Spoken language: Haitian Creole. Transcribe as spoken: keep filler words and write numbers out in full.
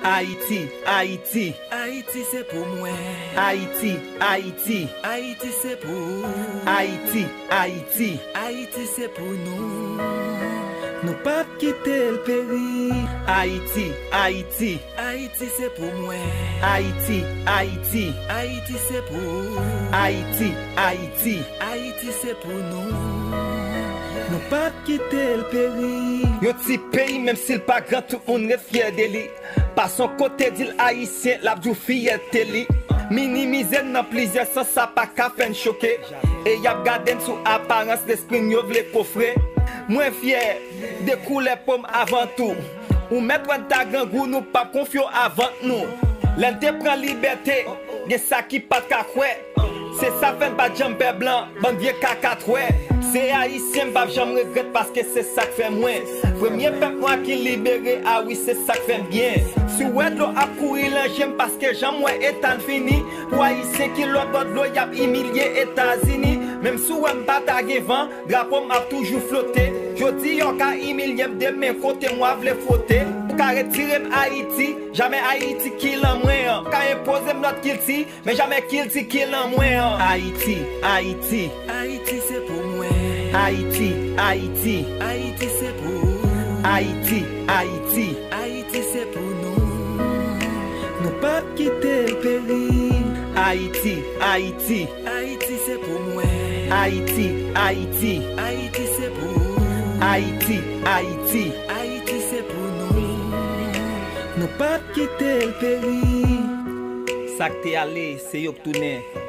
Ayiti, Ayiti. Ayiti se pou mwen. Ayiti, Ayiti. Ayiti se pou. Ayiti, Ayiti. Ayiti se pou nou. Nou p ap kite l peri. Ayiti, Ayiti. Ayiti se pou mwen. Ayiti, Ayiti. Ayiti se pou. Ayiti, Ayiti. Ayiti se pou nou. Nou p ap kite l peri. Yon ti peyi, menm si l pa gran, tout moun ret fyè de li. Pase yon kote, di l ayisyen, l ap di w fiyète li. Minimize n nan plizyè sans, sa pa ka fè n choke. E y ap gade n sou aparans, lespri n yo vle kofre. Mwen fyè de koulè po m avan tou. Ou mèt wè n ta grangou, nou p ap konfye w a vant nou. Lè n te pran libète, gen sa ki pa t ka kwè. Se sa fè n pa t janm pè blan, bann vye kaka twè. Se ayisyen, m p ap janm regrèt, paske se sa k fè mwen. Premye pèp nwa ki libere, a wi, se sa k fè m byen. Si w wè dlo ap kouri lan je m, paske jan m wè eta n fini. Pou ayisyen ki lòt bò dlo, y ap imilye Etazini. Menm si w wè m pa ta gen van, drapo m ap toujou flote. Jodi a w ka imilye m, demen kote m w a vle fwote. Ou ka retire m Ayiti, jamè Ayiti ki lan mwen an. Ou ka enpoze m lòt kilti, men jamè kilti ki lan mwen an. Ayiti, Ayiti. Ayiti se pou mwen. Ayiti, Ayiti. Ayiti se pou. Ayiti, Ayiti. Ayiti se pou nou. Nou p ap kite l peri. Ayiti, Ayiti. Ayiti se pou mwen. Ayiti, Ayiti. Ayiti se pou. Ayiti, Ayiti. Ayiti se pou nou. Nou p ap kite l peri. Sa k te ale, se yo k tounen.